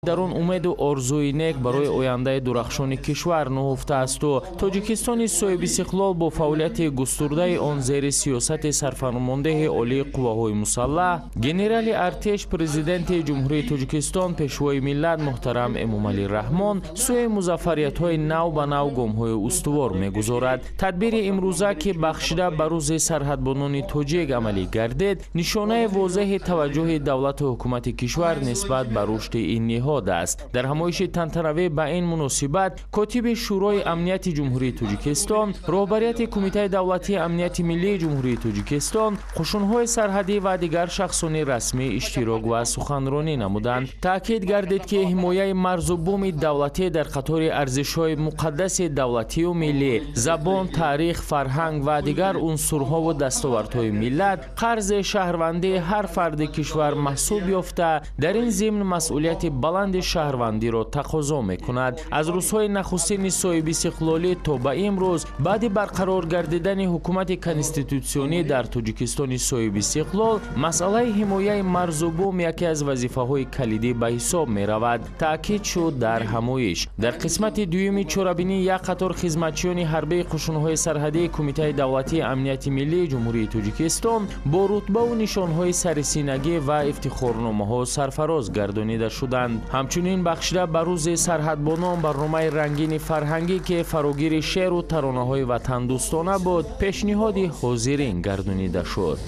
Дар он умеду орзуи нек барои ояндаи дурахшони кишвар нуҳуфта асту Тоҷикистони соҳибистиқлол бо фаъолияти густурдаи он зери сиёсати сарфармондеҳи олии қувваҳои мусаллаҳ, генерали артеш, президенти Ҷумҳурии Тоҷикистон, пешвои миллат муҳтарам Эмомалӣ Раҳмон сӯи музаффариятҳои нав ба нав гомҳои устувор мегузорад. Тадбири имрӯза, ки бахшида ба рӯзи сарҳадбонони тоҷик амалӣ гардид, нишонаи возеҳи таваҷҷӯҳи давлату ҳукумати кишвар нисбат ба рушди ин ниҳод аст. Дар ҳамоиши тантанавӣ ба ин муносибат котиби Шӯрои амнияти Ҷумҳурии Тоҷикистон, роҳбарияти Кумитаи давлатии амнияти миллии Ҷумҳурии Тоҷикистон, қушунҳои сарҳадӣ ва дигар шахсони расмӣ иштирок ва суханронӣ намуданд. Таъкид гардид, ки ҳимояи марзу буми давлатӣ дар қатори арзишҳои муқаддаси давлатию миллӣ, забон, таърих, фарҳанг ва дигар унсурҳову дастовардҳои миллат қарзи шаҳрвандии ҳар фарди кишвар маҳсуб ёфта, дар ин зимн масъулияти баланди шаҳрвандиро тақозо мекунад. Аз рӯзҳои нахустини соҳибистиқлолӣ то ба имрӯз, баъди барқарор гардидани ҳукумати конститутсионӣ дар Тоҷикистони соҳибистиқлол, масъалаи ҳимояи марзу бум яке аз вазифаҳои калидӣ ба ҳисоб меравад, таъкид шуд дар ҳамоиш. Дар қисмати дуюми чорабинӣ як қатор хизматчиёни ҳарбии қушунҳои сарҳадии Кумитаи давлатии амнияти миллии Ҷумҳурии Тоҷикистон бо рутбаву нишонҳои сарисинагӣ ва ифтихорномаҳо сарфароз гардонида шуданд. Ҳамчунин бахшида ба рӯзи сарҳадбонон барномаи рангини фарҳангӣ, ки фарогири шеъру таронаҳои ватандӯстона буд, пешниҳоди ҳозирин гардонида шуд.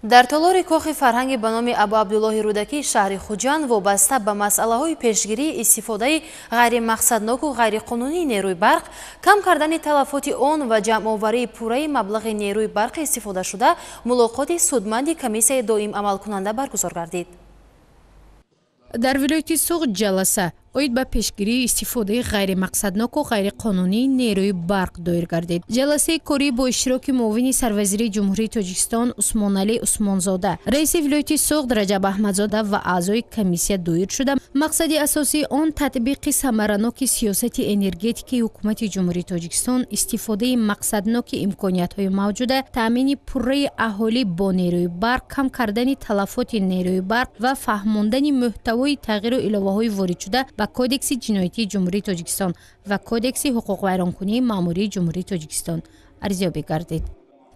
Дар толори кохи фарҳанги ба номи Абу Абдуллоҳи Рӯдакӣ шаҳри Хуҷанд вобаста ба масъалаҳои пешгирии истифодаи ғайримақсадноку ғайриқонунии нерӯи барқ, кам кардани талафоти он ва ҷамъоварии пурраи маблағи нерӯи барқи истифодашуда мулоқоти судманди комиссияи доим амалкунанда баргузор гардид. Дар вилояти Суғд ҷаласа оид ба пешгирии истифодаи ғайримақсадноку ғайриқонунии нерӯи барқ доир гардид. Ҷаласаи корӣ бо иштироки муовини сарвазири Ҷумҳурии Тоҷикистон Усмоналӣ Усмонзода, раиси вилояти Суғд Раҷаб Аҳмадзода ва аъзои комиссия доир шуда, мақсади асосии он татбиқи самараноки сиёсати энергетикии ҳукумати Ҷумҳурии Тоҷикистон, истифодаи мақсадноки имкониятҳои мавҷуда, таъмини пурраи аҳолӣ бо нерӯи барқ, кам кардани талафоти нерӯи барқ ва фаҳмондани мӯҳтавои тағйиру иловаҳои воридшуда ба Кодекси ҷиноятии Ҷумҳурии Тоҷикистон ва Кодекси ҳуқуқвайронкунии маъмурии Ҷумҳурии Тоҷикистон арзёбӣ гардид.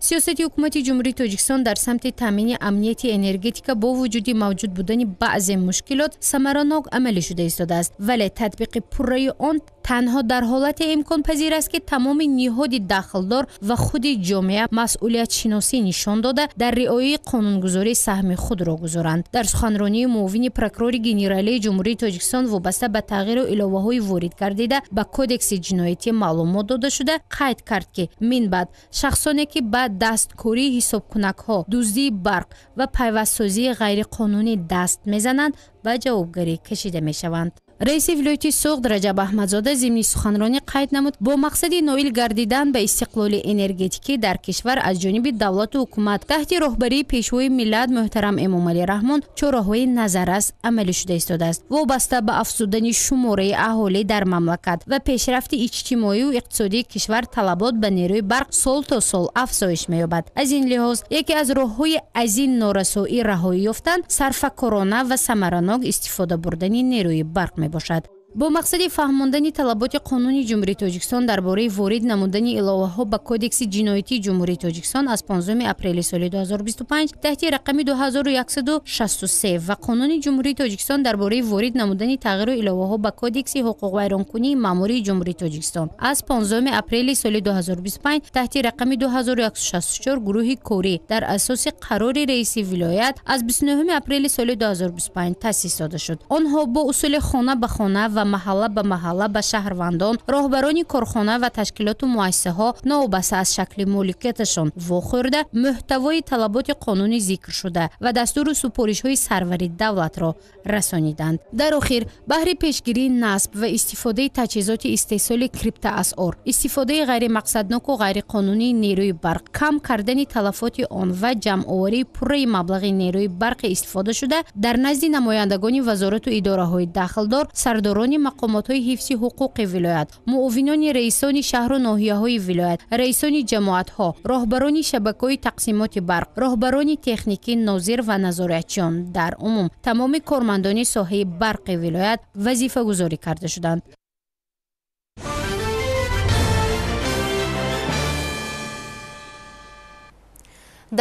Сиёсати ҳукумати Ҷумҳурии Тоҷикистон дар самти таъмини амнияти энергетика бо вуҷуди мавҷуд будани баъзе мушкилот самаранок амалӣ шуда истодааст, вале татбиқи пурраи он танҳо дар ҳолате имконпазир аст, ки тамоми ниҳоди дахлдор ва худи ҷомеа масъулиятшиносӣ нишон дода, дар риояи қонунгузорӣ саҳми худро гузоранд. Дар суханронии муовини прокурори генералии Ҷумҳурии Тоҷикистон вобаста ба тағйиру иловаҳои ворид гардида ба Кодекси ҷиноятӣ маълумот дода шуда, қайд кард, ки минбаъд шахсоне, ки ба дасткории ҳисобкунакҳо, дуздии барқ ва пайвастсозии ғайриқонунӣ даст мезананд, ба ҷавобгарӣ кашида мешаванд. Раиси вилояти Суғд Раҷаб Аҳмадзода зимни суханронӣ қайд намуд, бо мақсади ноил гардидан ба истиқлоли энергетикӣ дар кишвар аз ҷониби давлату ҳукумат таҳти роҳбарии пешвои миллат муҳтарам Эмомалӣ Раҳмон чораҳои назаррас амалӣ шуда истодааст. Вобаста ба афзудани шумораи аҳолӣ дар мамлакат ва пешрафти иҷтимоию иқтисодии кишвар талабот ба нерӯи барқ сол то сол афзоиш меёбад. Аз ин лиҳоз яке аз роҳҳои аз ин норасоӣ раҳоӣ ёфтан сарфакорона ва самаранок истифода бурдани нерӯи барқ мебошад. Бо мақсади фаҳмондани талаботи қонуни Ҷумҳурии Тоҷикистон дар бораи ворид намудани иловаҳо ба Кодекси ҷиноятии Ҷумҳурии Тоҷикистон аз 15 апрели соли 2025 таҳти рақами 2163 ва Қонуни Ҷумҳурии Тоҷикистон дар бораи ворид намудани тағйиру иловаҳо ба Кодекси ҳуқуқвайронкунии маъмурии Ҷумҳурии Тоҷикистон аз 15 апрели соли 2025 таҳти рақами 2164 гурӯҳи корӣ дар асоси қарори раиси вилоят аз 29 апрели соли 2025 таъсис дода шуд. Онҳо бо усули хона ба хона ва маҳалла ба маҳалла ба шаҳрвандон, роҳбарони корхона ва ташкилоту муассисаҳо новобаста аз шакли моликияташон вохӯрда, мӯҳтавои талаботи қонуни зикршуда ва дастуру супоришҳои сарвари давлатро расониданд. Дар охир, баҳри пешгирии насб ва истифодаи таҷҳизоти истеҳсоли криптоасъор, истифодаи ғайримақсадноку ғайриқонунии нерӯи барқ, кам кардани талафоти он ва ҷамъоварии пурраи маблағи нерӯи барқи истифодашуда дар назди намояндагони вазорату идораҳои дахлдор, сардорони Сардорони мақомотҳои ҳифзи ҳуқуқи вилоят, муовинони раисони шаҳру ноҳияҳои вилоят, раисони ҷамоатҳо, роҳбарони шабакаҳои тақсимоти барқ, роҳбарони техникӣ, нозир ва назоратчиён, дар умум тамоми кормандони соҳаи барқи вилоят вазифагузорӣ карда шуданд.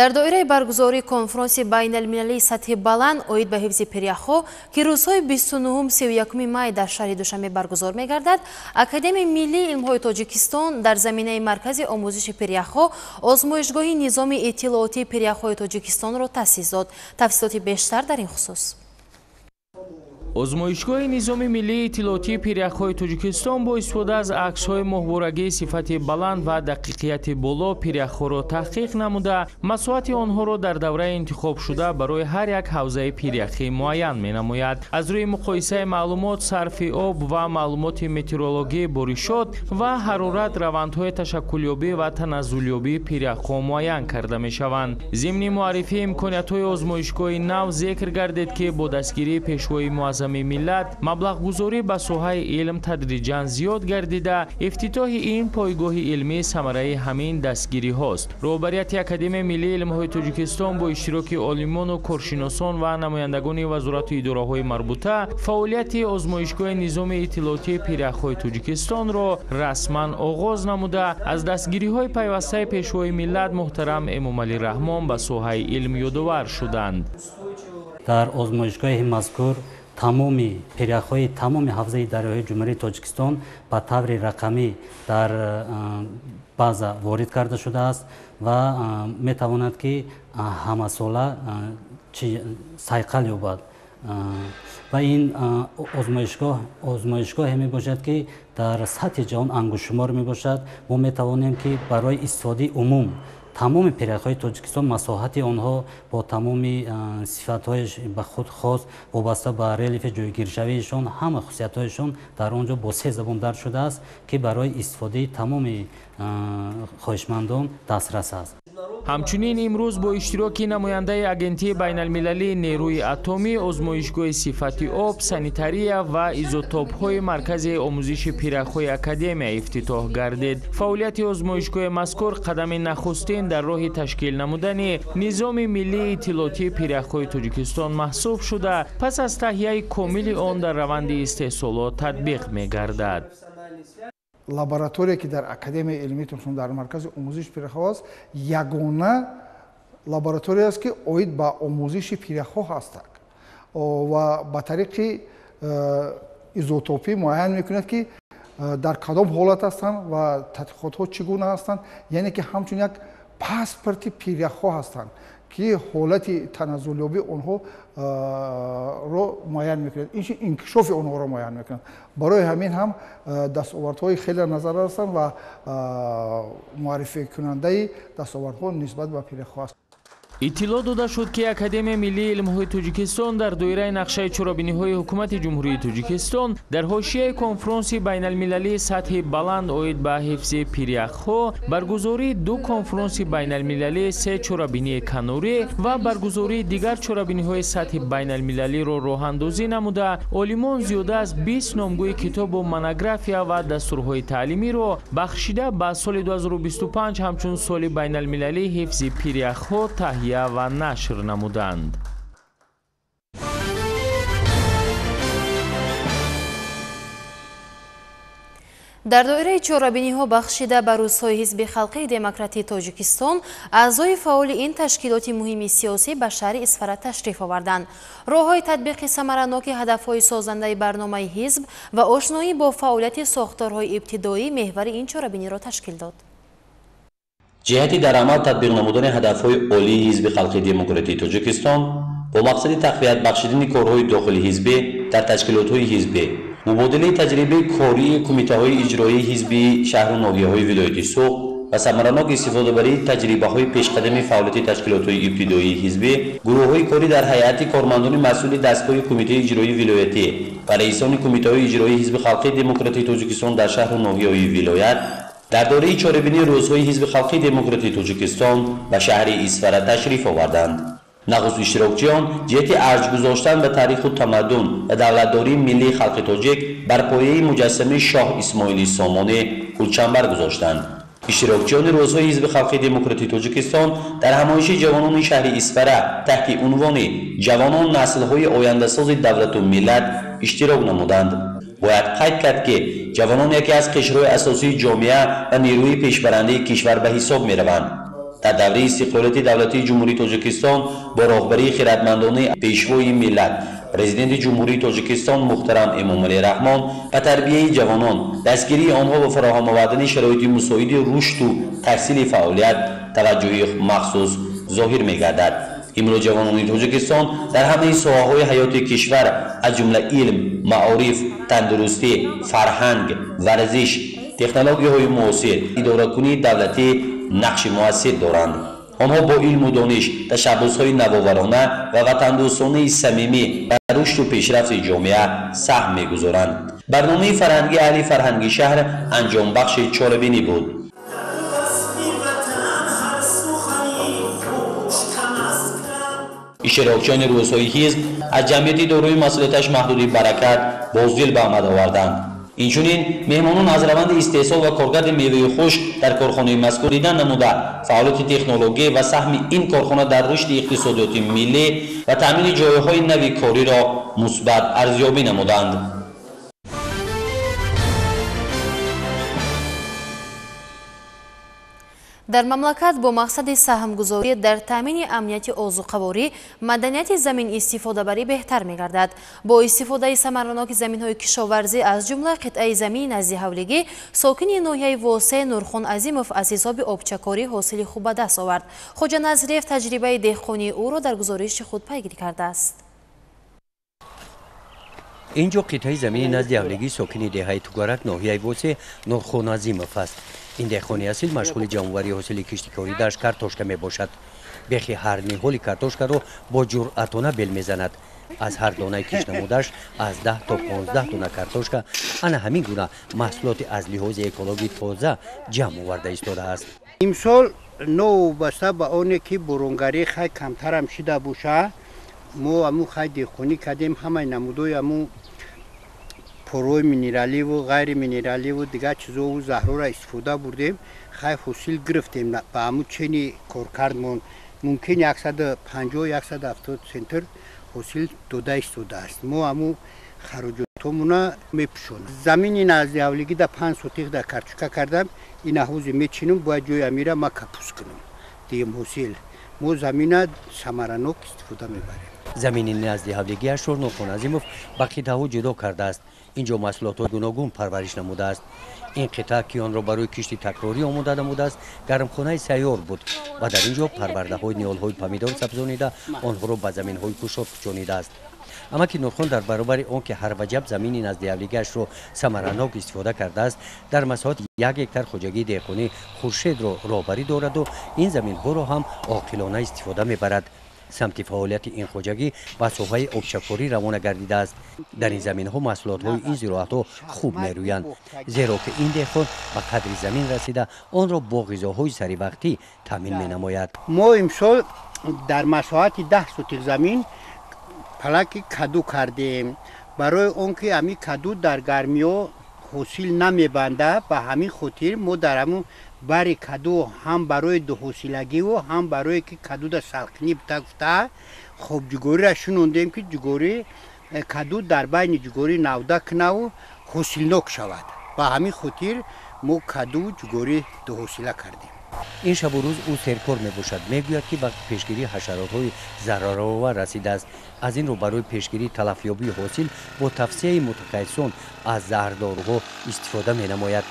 Дар доираи баргузории конфронси байналмилалии сатҳи баланд оид ба ҳифзи пиряхҳо, ки рӯзҳои 29-31 май дар шаҳри Душанбе баргузор мегардад, Академияи миллии илмҳои Тоҷикистон дар заминаи маркази омӯзиши пиряхҳо озмоишгоҳи низоми иттилоотии пиряхҳои Тоҷикистонро таъсис дод. Тафсилоти бештар дар ин хусус. Озмоишгоҳи низоми миллии иттилоотии пиряхҳои Тоҷикистон бо истифода аз аксҳои моҳворагии сифати баланд ва дақиқияти боло пиряхҳоро таҳқиқ намуда, масоҳати онҳоро дар давраи интихобшуда барои ҳар як ҳавзаи пиряхӣ муайян менамояд. Аз рӯи муқоисаи маълумот, сарфи об ва маълумоти метеорологии боришот ва ҳарорат равандҳои ташаккулёбӣ ва таназзулёбии пиряхҳо муайян карда мешаванд. Зимни муаррифии имкониятҳои озмоишгоҳи нав зикр гардид, ки бо дастгирии пешвои муаззами миллат маблағгузорӣ ба соҳаи илм тадриҷан зиёд гардида, ифтитоҳи ин пойгоҳи илмӣ самараи ҳамин дастгириҳост. Роҳбарияти Академияи миллии илмҳои Тоҷикистон бо иштироки олимону коршиносон ва намояндагони вазорату идораҳои марбута фаъолияти озмоишгоҳи низоми иттилоотии пиряхҳои Тоҷикистонро расман оғоз намуда, аз дастгириҳои пайвастаи пешвои миллат муҳтарам Эмомалӣ Раҳмон ба соҳаи илм ёдовар шуданд. Дар озмоишгоҳи мазкур тамоми пиряхҳои тамоми ҳавзаи дарёҳои Ҷумҳурии Тоҷикистон ба таври рақамӣ дар база ворид карда шудааст ва метавонад, ки ҳамасола сайқал ёбад. Ва ин озмоишгоҳе мебошад, ки дар сатҳи ҷаҳон ангуштшумор мебошад. Мо метавонем, ки барои истифодаи умум тамоми пиряхҳои Тоҷикистон, масоҳати онҳо бо тамоми сифатҳои ба худ хос, вобаста ба релефи ҷойгиршавиашон, ҳама хусусиятҳояшон дар он ҷо бо се забон дарҷ шудааст, ки барои истифодаи тамоми хоҳишмандон дастрас аст. Ҳамчунин имрӯз бо иштироки намояндаи Агентии байналмилалии нерӯи атомӣ, озмоишгоҳи сифати об, санитария ва изотопҳои маркази омӯзиши пиряхҳои академия ифтитоҳ гардид. Фаъолияти озмоишгоҳи мазкур қадами нахустин дар роҳи ташкил намудани низоми миллии иттилоотии пиряхҳои Тоҷикистон маҳсуб шуда, пас аз таҳияи комили он дар раванди истеҳсолот татбиқ мегардад. Лаборатория, ки дар Академияи илмии Тоҷикистон дар маркази омӯзиши пиряхҳо аст, ягона лаборатория аст, ки оид ба омӯзиши пиряхҳо ҳастанд ва ба тариқи изотопӣ муайян мекунад, ки дар кадом ҳолат ҳастанд ва тадқиқотҳо чӣ гуна ҳастанд, яъне ки ҳамчун як паспорти пиряхҳо ҳастанд, ки ҳолати таназзулёбии онҳоро муайян мекунад, инчунин инкишофи онҳоро муайян мекунад. Барои ҳамин ҳам дастовардҳои хеле назар ҳастанд ва муаррификунандаи дастовардҳо нисбат ба пиряхҳо аст. Иттилоъ дода шуд, ки Академияи миллии илмҳои Тоҷикистон дар доираи нақшаи чорабиниҳои Ҳукумати Ҷумҳурии Тоҷикистон дар ҳошияи конфронси байналмилалии сатҳи баланд оид ба ҳифзи пиряхҳо, баргузории ду конфронси байналмилалӣ, се чорабинии канорӣ ва баргузории дигар чорабиниҳои сатҳи байналмилалиро роҳандозӣ намуда, олимон зиёда аз 20 номгӯи китобу монография ва дастурҳои таълимиро бахшида ба соли 2025 ҳамчун соли байналмилалии ҳифзи пиряхҳо таҳия ва нашр намуданд. Дар доираи чорабиниҳо бахшида ба рӯзҳои Ҳизби халқии демократии Тоҷикистон, аъзои фаъоли ин ташкилоти муҳими сиёсӣ ба шаҳри Исфара ташриф оварданд. Роҳҳои татбиқи самараноки ҳадафҳои созандаи барномаи ҳизб ва ошноӣ бо фаъолияти сохторҳои ибтидоӣ меҳвари ин чорабиниро ташкил дод. Ҷиҳати дар амал татбиқ намудани ҳадафҳои олии Ҳизби халқии демократии Тоҷикистон бо мақсади тақвият бахшидани корҳои дохили ҳизбӣ дар ташкилотҳои ҳизбӣ, мубодилаи таҷрибаи кории кумитаҳои иҷроии ҳизбии шаҳру ноҳияҳои вилояти Суғд ва самаранок истифодабарии таҷрибаҳои пешқадами фаъолияти ташкилотҳои ибтидоии ҳизбӣ, гурӯҳҳои корӣ дар ҳайати кормандони масъули дастгоҳи кумитаи иҷроии вилоятӣ ва раисони кумитаҳои иҷроии Ҳизби халқии демократии Тоҷикистон дар шаҳру ноҳияҳои вилоят дар доираи чорабинии рӯзҳои Ҳизби халқии демократии Тоҷикистон ба шаҳри Исфара ташриф оварданд. Нахуст иштирокчиён ҷиҳати арҷ гузоштан ба таъриху тамаддун ва давлатдории миллии халқи тоҷик бар пояи муҷассамаи шоҳ Исмоили Сомонӣ гулчанбар гузоштанд. Иштирокчиёни рӯзҳои Ҳизби халқии демократии Тоҷикистон дар ҳамоиши ҷавонони шаҳри Исфара таҳти унвони «Ҷавонон наслҳои ояндасози давлату миллат» иштирок намуданд. Бояд қайд кард, ки ҷавонон яке аз қишрҳои асосии ҷомеа ва нерӯи пешбарандаи кишвар ба ҳисоб мераванд. Дар давраи истиқлолияти давлатии Ҷумҳурии Тоҷикистон бо роҳбарии хиратмандонаи Пешвои миллат, Президенти Ҷумҳурии Тоҷикистон муҳтарам Эмомалӣ Раҳмон ба тарбияи ҷавонон, дастгирии онҳо ва фароҳам овардани шароити мусоиди рушду таҳсили фаъолият таваҷҷӯҳи махсус зоҳир мегардад. Имрӯз ҷавонони Тоҷикистон дар ҳамаи соҳаҳои ҳаёти кишвар, аз ҷумла илм, маориф, тандурустӣ, фарҳанг, варзиш, технологияҳои муосир, идоракунии давлатӣ нақши муассир доранд. Онҳо бо илму дониш, ташаббусҳои навоварона ва ватандӯстонаи самимӣ ба рушду пешрафти ҷомеа саҳм мегузоранд. Барномаи фарҳанги аҳли фарҳанги шаҳр анҷомбахши чорабинӣ буд. Иштирокчиёни рӯзҳои ҳизб аз ҷамъияти дорои масъулияташ маҳдуди «Баракат» боздил ба амал оварданд. Инчунин меҳмонон аз раванди истеҳсол ва коргарди меваи хушк дар корхонаи мазкур дидан намуда, фаъолияти технологӣ ва саҳми ин корхона дар рушди иқтисодиёти миллӣ ва таъмини ҷойҳои нави кориро мусбат арзёбӣ намуданд. Дар мамлакат бо мақсади саҳмгузорӣ дар таъмини амнияти озуқаворӣ маданияти замин истифодабарӣ беҳтар мегардад. Бо истифодаи самараноки заминҳои кишоварзӣ, аз ҷумла қитъаи замини назди ҳавлигӣ, сокини ноҳияи Восе Нурхон Азимов аз ҳисоби обчакорӣ ҳосили хуб ба даст овард. Хоҷа Назриев таҷрибаи деҳқонии ӯро дар гузориши худ пайгирӣ кардааст. Инҷо қитъаи замини назди ҳавлигии сокини деҳаи Тугарак ноҳияи Восе Нурхон Азимов аст. Ин деҳқони асил машғули ҷамъоварии ҳосили киштикоридааш картошка мебошад. Бехи ҳар ниҳоли картошкаро бо ҷуръатона бел мезанад. Аз ҳар донаи киштнамудааш аз 10 то 15 дона картошка ана ҳамин гуна маҳсулоти аз лиҳози экологӣ тоза ҷамъ оварда истодааст. Имсол новобаста ба оне ки боронгарӣ хай камтарам шида боша, мо аму хай деҳқонӣ кардем, ҳамаи намудои аму порҳои минераливу ғайри минераливу дигар чизову заҳрора истифода бурдем, хай ҳосил гирифтем. Ба ҳамун чени коркардмон мумкин 150-170 центр ҳосил дода истодааст. Мо ҳамун хароҷотҳомона мепӯшонем. Замини назди ҳавлигӣ да 5 сотиқ да картошка кардам, ина ҳози мечинам, бояд ҷои амира ма капус кунам. Дигим ҳосил мо замина самаранок истифода мебарем. Замини назди ҳавлигиашро Нурхон Азимов ба қитъаҳо ҷудо кардааст. Инҷо маҳсулотҳои гуногун парвариш намудааст. Ин қитъа, ки онро барои кишти такрорӣ омода намудааст, гармхонаи сайёр буд ва дар ин ҷо парвардаҳои ниҳолҳои помидор сабзонида, онҳоро ба заминҳои кушод кӯчонидааст. Амаки Нурхон дар баробари он ки ҳар ваҷаб замини назди ҳавлигиашро самаранок истифода кардааст, дар масоҳати 1 гектар хоҷагии деҳқонӣ Хуршедро роҳбарӣ дораду ин заминҳоро ҳам оқилона истифода мебарад. Самти фаъолияти ин хоҷагӣ ба соҳаи обчакорӣ равона гардидааст. Дар ин заминҳо маҳсулотҳои ин зироатҳо хуб мерӯянд, зеро ки ин деҳқон ба қадри замин расида, онро бо ғизоҳои саривақтӣ таъмин менамояд. Мо имсол дар масоҳати 10 сотиқ замин палаки каду кардем. Барои он ки ҳамин каду дар гармиҳо ҳосил намебандад, ба ҳамин хотир мо дар ҳамун бари каду ҳам барои дуҳосилагиву ҳам барое ки кадуда салқинӣ бита гуфта, хоб ҷугориро шунондем, ки ҷугорӣ каду дар байни ҷугорӣ навда кунаву ҳосилнок шавад. Ба ҳамин хотир мо каду ҷугорӣ дуҳосила кардем. Ин шабу рӯз ӯ серкор мебошад. Мегӯяд, ки вақти пешгирии ҳашаротҳои зараровар расидааст. Аз ин рӯ барои пешгирии талафёбии ҳосил бо тавсияи мутахассисон аз заҳрдоруҳо истифода менамояд.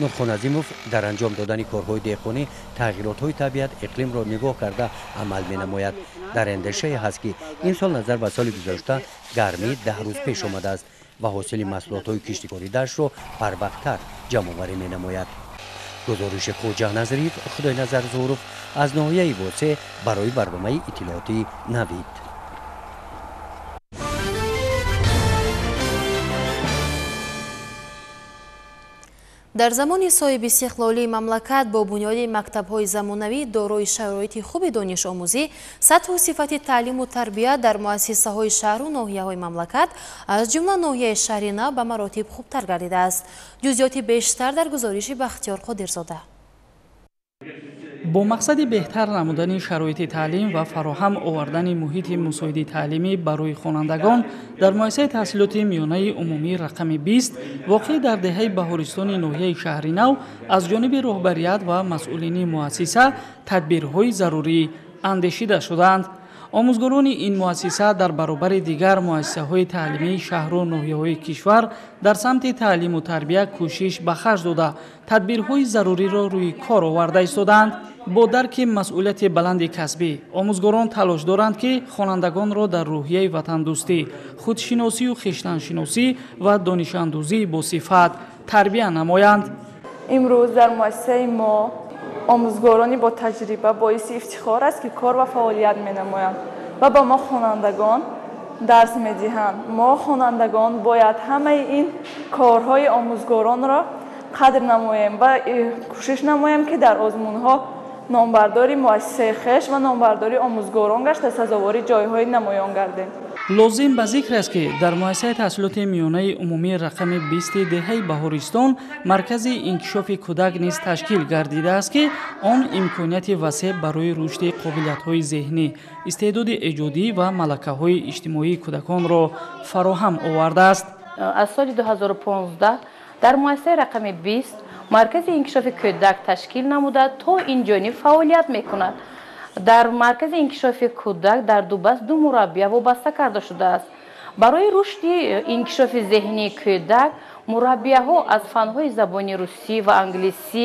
Нурхон Азимов дар анҷом додани корҳои деҳқонӣ тағйиротҳои табиат иқлимро нигоҳ карда амал менамояд. Дар андешае ҳаст, ки имсол назар ба соли гузашта гармӣ 10 рӯз пеш омадааст ва ҳосили маҳсулотҳои киштикоридаашро барвақттар ҷамъоварӣ менамояд. Гузориши Хоҷа Назриев, Худойназар Зуров аз ноҳияи Восе барои барномаи иттилоотии Навид. Дар замони соҳибистиқлолии мамлакат бо бунёди мактабҳои замонавӣ дорои шароити хуби донишомӯзӣ, сатҳу сифати таълиму тарбия дар муассисаҳои шаҳру ноҳияҳои мамлакат, аз ҷумла ноҳияи шаҳри нав ба маротиб хубтар гардидааст. Ҷузъиёти бештар дар гузориши Бахтиёр Қодирзода. Бо мақсади беҳтар намудани шароити таълим ва фароҳам овардани муҳити мусоиди таълимӣ барои хонандагон дар муассисаи таҳсилоти миёнаи умумӣ рақами 20 воқеъ дар деҳаи Баҳористони ноҳияи шаҳри нав аз ҷониби роҳбарият ва масъулини муассиса тадбирҳои зарурӣ андешида шудаанд. Омӯзгорони ин муассиса дар баробари дигар муассисаҳои таълимии шаҳру ноҳияҳои кишвар дар самти таълиму тарбия кӯшиш ба харҷ дода, тадбирҳои заруриро рӯи кор оварда истодаанд. Бо дарки масъулияти баланди касбӣ омӯзгорон талош доранд, ки хонандагонро дар рӯҳияи ватандӯстӣ, худшиносию хештаншиносӣ ва донишандӯзии босифат тарбия намоянд. Имрӯз дар муассисаи мо омӯзгорони бо таҷриба боиси ифтихор аст, ки кор ва фаъолият менамоянд ва ба мо хонандагон дарс медиҳанд. Мо хонандагон бояд ҳамаи ин корҳои омӯзгоронро қадр намоем ва кӯшиш намоем, ки дар озмунҳо номбардори муассисаи хеш ва номбардори омӯзгорон гашта сазовори ҷойҳои намоён гардем. Лозим ба зикр аст, ки дар муассисаи таҳсилоти миёнаи умумии рақами 20 деҳаи Баҳористон маркази инкишофи кӯдак низ ташкил гардидааст, ки он имконияти васеъ барои рушди қобилиятҳои зеҳнӣ, истеъдоди эҷодӣ ва малакаҳои иҷтимоии кӯдаконро фароҳам овардааст. Аз соли 2015 дар муассисаи рақами 20 маркази инкишофи кӯдак ташкил намуда, то ин ҷониб фаъолият мекунад. Дар маркази инкишофи кӯдак дар Дубас ду мураббия вобаста карда шудааст. Барои рушди инкишофи зеҳнии кӯдак мураббияҳо аз фанҳои забони русӣ ва англисӣ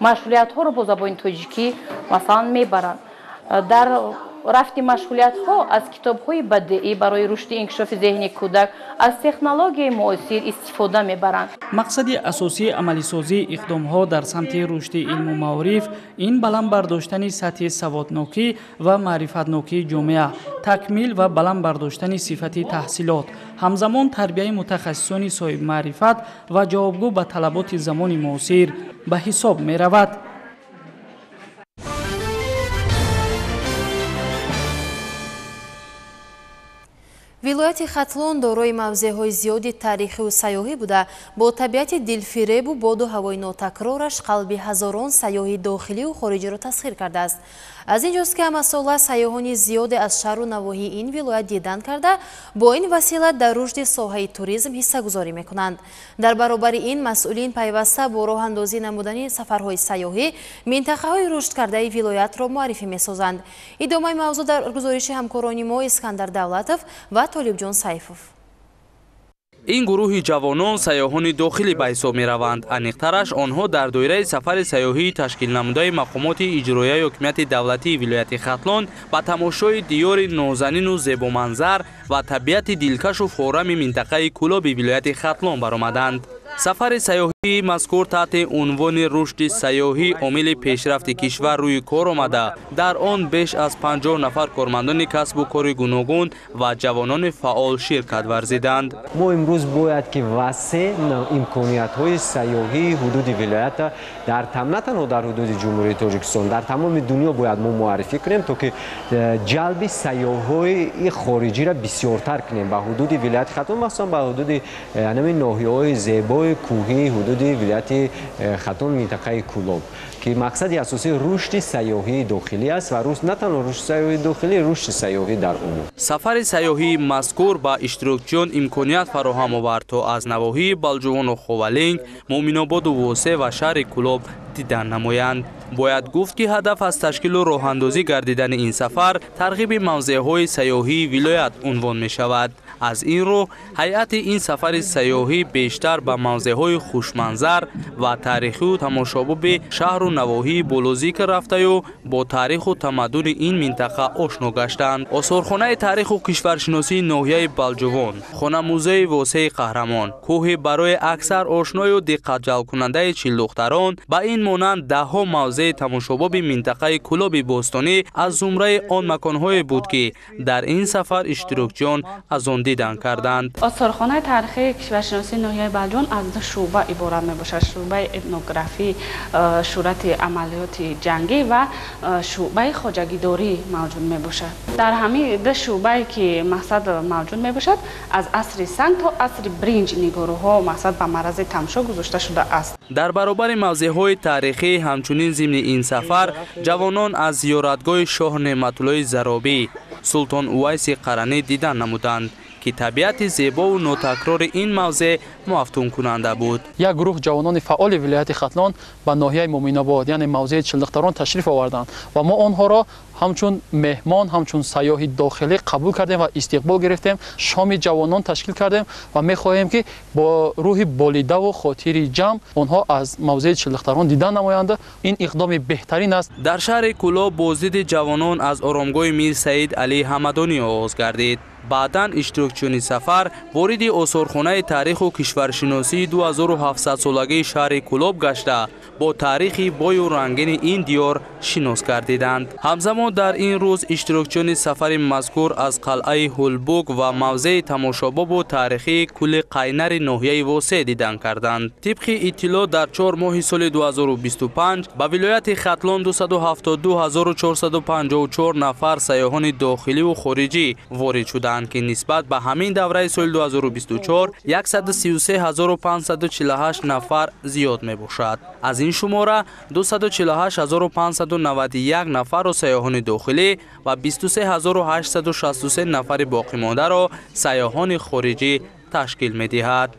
машғулиятҳоро бо забони тоҷикӣ масалан мебаранд. Дар рафти машғулиятҳо аз китобҳои бадеӣ барои рушди инкишофи зеҳни кӯдак, аз технологияи муосир истифода мебаранд. Мақсади асосии амалисозии иқдомҳо дар самти рушди илму маориф ин баланд бардоштани сатҳи саводнокӣ ва маърифатнокии ҷомеа, такмил ва баланд бардоштани сифати таҳсилот, ҳамзамон тарбияи мутахассисони соҳибмаърифат ва ҷавобгӯ ба талаботи замони муосир ба ҳисоб меравад. Вилояти Хатлон дорои мавзеъҳои зиёди таърихию сайёҳӣ буда, бо табиати дилфиребу боду ҳавои нотакрораш қалби ҳазорон сайёҳи дохилию хориҷиро тасхир кардааст. Аз ин ҷост, ки ҳамасола сайёҳони зиёде аз шаҳру навоҳии ин вилоят дидан карда, бо ин васила дар рушди соҳаи туризм ҳиссагузорӣ мекунанд. Дар баробари ин масъулин пайваста бо роҳандозӣ намудани сафарҳои сайёҳӣ минтақаҳои рушдкардаи вилоятро муаррифӣ месозанд. Идомаи мавзӯъ дар гузориши ҳамкорони мо Искандар Давлатов ва Толибҷон Сайфов. Ин гурӯҳи ҷавонон сайёҳони дохилӣ ба ҳисоб мераванд. Аниқтараш онҳо дар доираи сафари сайёҳии ташкил намудаи мақомоти иҷроияи ҳокимияти давлатии вилояти Хатлон ба тамошои диёри нозанину зебоманзар ва табиати дилкашу форами минтақаи Кӯлоби вилояти Хатлон баромаданд. Сафари сайёҳии мазкур таҳти унвони рушди сайёҳӣ омили пешрафти кишвар рӯи кор омада, дар он беш аз 50 нафар кормандони касбу кори гуногун ва ҷавонони фаъол ширкат варзиданд. Мо имрӯз бояд ки васеъ имкониятҳои сайёҳии ҳудуди вилоята дар на танҳо дар ҳудуди Ҷумҳурии Тоҷикистон, дар тамоми дунё бояд мо муаррифӣ кунем, то ки ҷалби сайёҳҳои хориҷиро бисёртар кунем ба ҳудуди вилояти Хатлон, махсусан ба ҳудуди ҳамин ноҳияҳои зебои кӯҳии ҳудуди вилояти Хатлон, минтақаи Кӯлоб, ки мақсади асосӣ рушди сайёҳии дохилӣ аст ва на танҳо рушди сайёҳии дохилӣ, рушди сайёҳӣ дар умум. Сафари сайёҳии мазкур ба иштирокчиён имконият фароҳам овард, то аз навоҳии Балҷувону Ховалинг, Муъминободу Восе ва шаҳри Кӯлоб дидан намоянд. Бояд гуфт, ки ҳадаф аз ташкилу роҳандозӣ гардидани ин сафар тарғиби мавзеъҳои сайёҳии вилоят унвон мешавад. Аз ин рӯ ҳайати ин сафари сайёҳӣ бештар ба мавзеъҳои хушманзар ва таърихию тамошобоби шаҳру навоҳии болозикр рафтаю бо таъриху тамаддуни ин минтақа ошно гаштанд. Осорхонаи таъриху кишваршиносии ноҳияи Балҷувон, хонамузеи Восеи Қаҳрамон, кӯҳи барои аксар ошною диққатҷалбкунандаи чилдухтарон, ба ин монанд даҳҳо мавзеи тамошобоби минтақаи Кӯлоби бостонӣ аз зумраи он маконҳое буд, ки дар ин сафар иштирокчиён аз он дидан карданд. Осорхонаи таърихии кишваршиносии ноҳияи Балҷувон аз ду шӯъба иборат мебошад: шӯъбаи этнографӣ, шӯҳрати амалиёти ҷангӣ ва шӯъбаи хоҷагидорӣ мавҷуд мебошад. Дар ҳамин ду шӯъбае ки мақсад мавҷуд мебошад, аз асри санг то асри бринҷ нигоруҳо мақсад ба маррази тамошо гузошта шудааст. Дар баробари мавзеъҳои таърихӣ ҳамчунин зимни ин сафар ҷавонон аз зиёратгоҳи шоҳ Неъматуллои Заробӣ, Султон Увайси Қаранӣ дидан намуданд, ки табиати зебову нотакрори ин мавзеъ муафтункунанда буд. Як гурӯҳ ҷавонони фаъоли вилояти Хатлон ба ноҳияи Муъминобод, яъне мавзеи Чилдухтарон ташриф оварданд ва мо онҳоро ҳамчун меҳмон, ҳамчун сайёҳи дохилӣ қабул кардем ва истиқбол гирифтем. Шоми ҷавонон ташкил кардем ва мехоҳем, ки бо рӯҳи болидаву хотири ҷамъ онҳо аз мавзеи Чилдухтарон дидан намоянд. Ин иқдоми беҳтарин аст. Дар шаҳри Кӯлоб боздиди ҷавонон аз оромгоҳи Мир Саид Алӣ Ҳамадонӣ оғоз гардид. Баъдан иштирокчиёни сафар вориди осорхонаи таъриху кишваршиносии 2700-солагии шаҳри Кӯлоб гашта, бо таърихи бою рангини ин диёр шинос гардиданд. Ҳамзамон дар ин рӯз иштирокчиёни сафари мазкур аз қалъаи Ҳулбук ва мавзеи тамошобобу таърихии кӯли Қайнари ноҳияи Восеъ дидан карданд. Тибқи иттилоъ, дар 4 моҳи соли 2025 ба вилояти Хатлон 272454 нафар сайёҳони дохиливу хориҷӣ ворид шуданд, ки нисбат ба ҳамин давраи соли 2024 133548 нафар зиёд мебошад. Аз ин шумора 248591 нафарро сайёҳони дохилӣ ва 23863 нафари боқимондаро сайёҳони хориҷӣ ташкил медиҳад.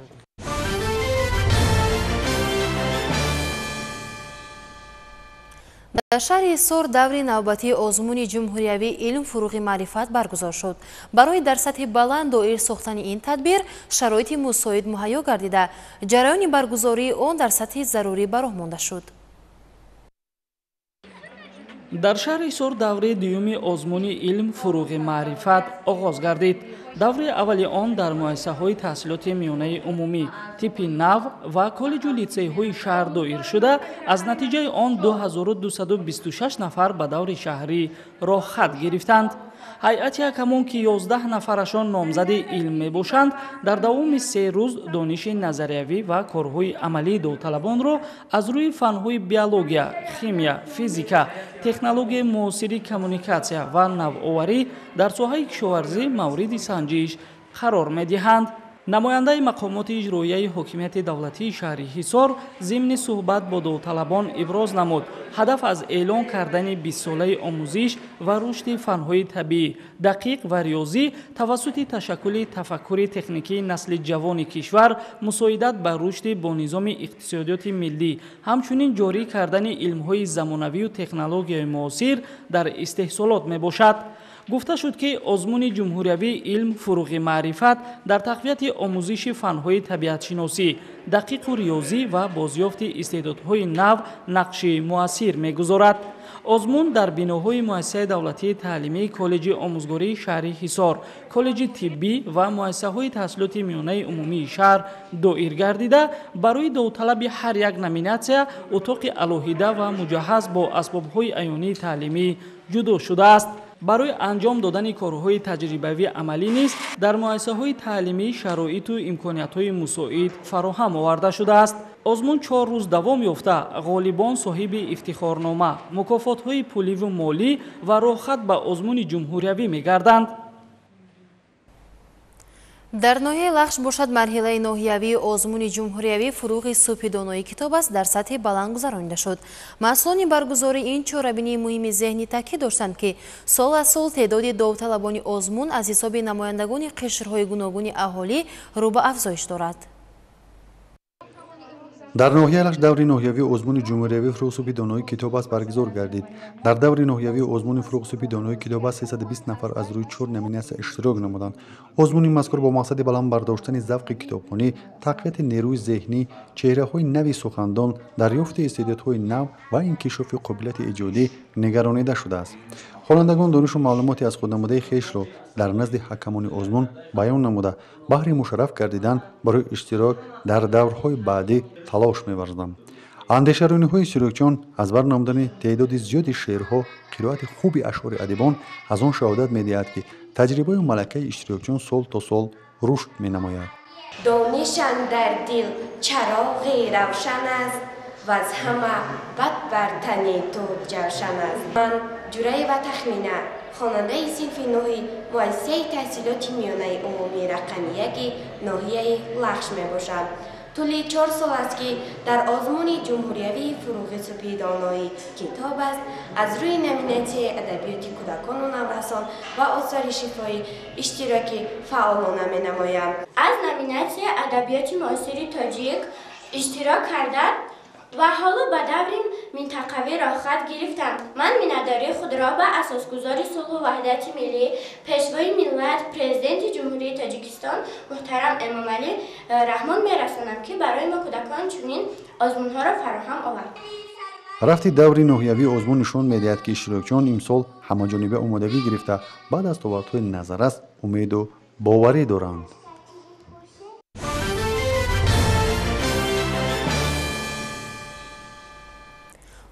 Дар шаҳри Ҳисор даври навбатии озмуни ҷумҳуриявии илм фуруғи маърифат баргузор шуд. Барои дар сатҳи баланд доир сохтани ин тадбир шароити мусоид муҳайё гардида, ҷараёни баргузории он дар сатҳи зарурӣ ба роҳ монда шуд. Дар шаҳри Ҳисор даври дуюми озмуни илм фуруғи маърифат оғоз гардид. Даври аввали он дар муассисаҳои таҳсилоти миёнаи умумӣ типи нав ва коллеҷу литсейҳои шаҳр доир шуда, аз натиҷаи он 2226 нафар ба даври шаҳрӣ роҳхат гирифтанд. Ҳайати ҳакамон, ки 11 нафарашон номзади илм мебошанд, дар давоми 3 рӯз дониши назариявӣ ва корҳои амалии довталабонро аз рӯи фанҳои биология, химия, физика, технологияи муосири коммуникатсия ва навоварӣ дар соҳаи кишоварзӣ мавриди санҷиш қарор медиҳанд. Намояндаи мақомоти иҷроияи ҳокимияти давлатии шаҳри Ҳисор зимни суҳбат бо довталабон иброз намуд, ҳадаф аз эълон кардани 20-солаи омӯзиш ва рушди фанҳои табиӣ, дақиқ ва риёзӣ тавассути ташаккули тафаккури техникии насли ҷавони кишвар, мусоидат ба рушди бо низоми иқтисодиёти миллӣ, ҳамчунин ҷорӣ кардани илмҳои замонавию технологияи муосир дар истеҳсолот мебошад. Гуфта шуд, ки озмуни ҷумҳуриявии илм фуруғи маърифат дар тақвияти омӯзиши фанҳои табиатшиносӣ, дақиқу риёзӣ ва бозёфти истеъдодҳои нав нақши муассир мегузорад. Озмун дар биноҳои муассисаи давлатии таълимии коллеҷи омӯзгории шаҳри Ҳисор, коллеҷи тиббӣ ва муассисаҳои таҳсилоти миёнаи умумии шаҳр доир гардида, барои довталаби ҳар як номинатсия утоқи алоҳида ва муҷаҳҳаз бо асбобҳои аёнии таълимӣ ҷудо шудааст. Барои анҷом додани корҳои таҷрибавии амалӣ низ дар муассисаҳои таълимӣ шароиту имкониятҳои мусоид фароҳам оварда шудааст. Озмун 4 рӯз давом ёфта, ғолибон соҳиби ифтихорнома, мукофотҳои пуливу молӣ ва роҳхат ба озмуни ҷумҳуриявӣ мегарданд. Дар ноҳияи Лахш бошад, марҳилаи ноҳиявии озмуни ҷумҳуриявӣ фуруғи субҳи донои китоб аст дар сатҳи баланд гузаронида шуд. Масъулони баргузории ин чорабинии муҳими зеҳнӣ таъкид доштанд, ки сол аз сол теъдоди довталабони озмун аз ҳисоби намояндагони қишрҳои гуногуни аҳолӣ рӯ ба афзоиш дорад. Дар ноҳияи Лахш даври ноҳиявии озмуни ҷумҳуриявии фуруғи субҳи донои китоб аст баргузор гардид. Дар даври ноҳиявии озмуни фуруғи субҳи донои китоб аст 320 нафар аз рӯи 4 номинатсия иштирок намуданд. Озмуни мазкур бо мақсади баланд бардоштани завқи китобхонӣ, тақвияти нерӯи зеҳнӣ, чеҳраҳои нави сухандон, дарёфти истеъдодҳои нав ва инкишофи қобилияти эҷодӣ нигаронида шудааст. Хонандагон донишу маълумоти аз худнамудаи хешро дар назди ҳакамони озмун баён намуда, баҳри мушарраф гардидан барои иштирок дар даврҳои баъдӣ талош меварзиданд. Андешарониҳои иштирокчиён аз бар намудани теъдоди зиёди шеърҳо, қироати хуби ашъори адибон аз он шаҳодат медиҳад, ки таҷрибаю малакаи иштирокчиён сол то сол рушд менамояд. Дониш андар дил чароғи равшан аст ва аз ҳама бад бар тани ту ҷавшан аст. Ман Ҷураева Тахмина, хонандаи синфи нӯҳи муассисаи таҳсилоти миёнаи умумӣ рақами яки ноҳияи Лахш мебошам. Тӯли 4 сол аст, ки дар озмуни ҷумҳуриявии фурӯғи субҳи доноӣ китоб аст аз рӯи номинатсияи адабиёти кӯдакону наврасон ва осори шифоӣ иштироки фаъолона менамоям. Аз номинатсияи адабиёти муосири тоҷик иштирок кардам ва ҳоло ба даври минтақавӣ роҳхат гирифтам. Ман миннатдории худро ба асосгузори сулҳу ваҳдати миллӣ, пешвои миллат, президенти Ҷумҳурии Тоҷикистон муҳтарам Эмомалӣ Раҳмон мерасонам, ки барои мо кӯдакон чунин озмунҳоро фароҳам овард. Рафти даври ноҳиявии озмун нишон медиҳад, ки иштирокчиён имсол ҳамаҷониба омодагӣ гирифта, ба дастовардҳои назаррас умеду боварӣ доранд.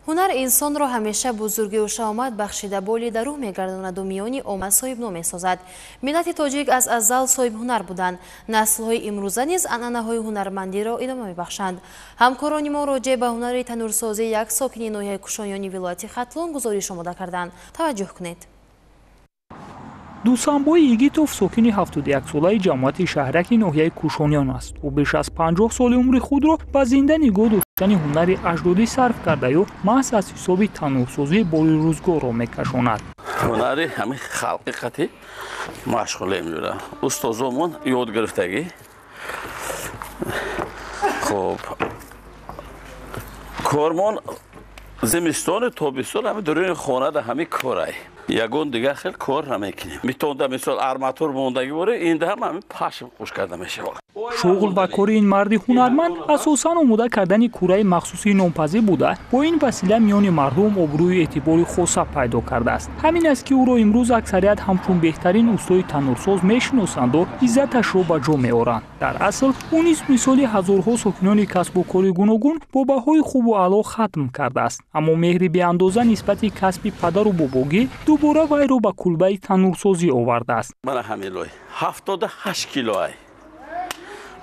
Ҳунар инсонро ҳамеша бузургию шаҳомат бахшида, боли дар рӯҳ мегардонаду миёни омма соҳибном месозад. Миллати тоҷик аз азал соҳибҳунар буданд. Наслҳои имрӯза низ анъанаҳои ҳунармандиро идома мебахшанд. Ҳамкорони мо роҷеъ ба ҳунари танӯрсозии як сокини ноҳияи Кушониёни вилояти Хатлон гузориш омода карданд. Таваҷҷӯҳ кунед. Дусанбой Йигитов сокини 71-солаи ҷамоати шаҳраки ноҳияи Кушониён аст. Ӯ беш аз 50 соли умри худро ба зинда нигоҳ доштани ҳунари аҷдодӣ сарф кардаю маҳз аз ҳисоби танӯрсозӣ бори рӯзгорро мекашонад. Ҳунари ҳамин халқи қатӣ машғулем ҷура. Устозомон ёд гирифтагӣ. Хуб, кормон зимистону тобистон ҳами дуруни хонада ҳами корай. Ягон дигар хел кор намекунем. Митонда мисол арматур мондагӣ боре, инда ҳам ҳамин пашм хуш карда мешавад. Шуғл ва кори ин марди ҳунарманд асосан омода кардани кураи махсуси нонпазӣ буда, бо ин васила миёни мардум обрӯю эътибори хоса пайдо кардааст. Ҳамин аст, ки ӯро имрӯз аксарият ҳамчун беҳтарин устои танӯрсоз мешиносанду иззаташро ба ҷо меоранд. Дар асл ӯ низ мисоли ҳазорҳо сокинони касбу кори гуногун бо баҳои хубу аъло хатм кардааст. Аммо меҳри беандоза нисбати касби падару бобогӣ дубора вайро ба кулбаи танӯрсозӣ овардааст. Мана ҳамин лой 78 кило ай.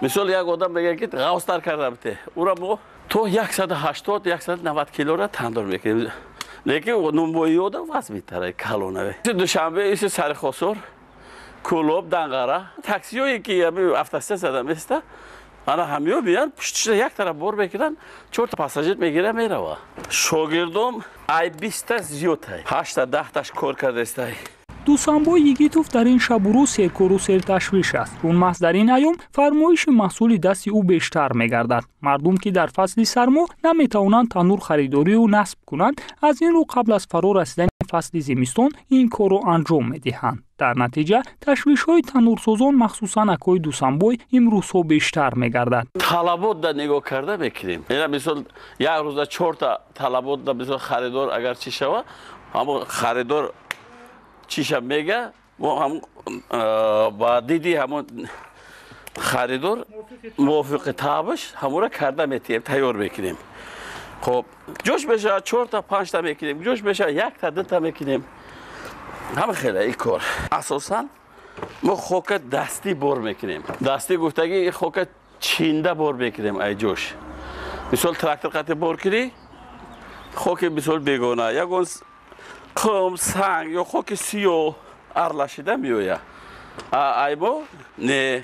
Мисол як одам мегӯяд, ки ғавстар карда бите. Ӯро мо то 180-190 килора тандор мекунем. Лекин нумбои одам вазн метарад калонаве. Душанбе иси Сарихосор, Кӯлоб, Данғара, таксиҳое ки автостат зада места, ана ҳамиё меянд, пуштиша як тараф бор мекунанд, 4 пассажир мегирад, мерава. Шогирдом ай 20-та зиёд ай. 8-та 10-таш кор кардастай. Дусанбой Йигитов дар ин шабу рӯз серкору серташвиш аст. Чун маҳз дар ин айём фармоиши маҳсули дасти ӯ бештар мегардад. Мардум, ки дар фасли сармо наметавонанд танӯр харидорию насб кунанд, аз ин рӯ қабл аз фаро расидани фасли зимистон ин корро анҷом медиҳанд. Дар натиҷа ташвишҳои танӯрсозон, махсусан акои Дусанбой, имрӯзҳо бештар мегардад. Талабот да нигоҳ карда мекунем. Ина мисол як рӯза 4та талабот да мисол харидор агар чӣ шава, ҳамон харидор чиша мега, мо ҳам ба диди ҳамон харидор мувофиқи таъбаш ҳамонро карда метиҳем, тайёр мекунем. Хоб, ҷош мешавад 4та 5та мекунем, ҷош мешавад 1та 2та мекунем. Ҳама хеле ин кор. Асосан мо хока дастӣ бор мекунем. Дастӣ гуфтагӣ хока чинда бор мекунем ай ҷош. Мисол трактор қати бор кунӣ, хоки мисол бегона, ягон қум, санг ё хоки сиёҳ арлашида меояд. Айбо не.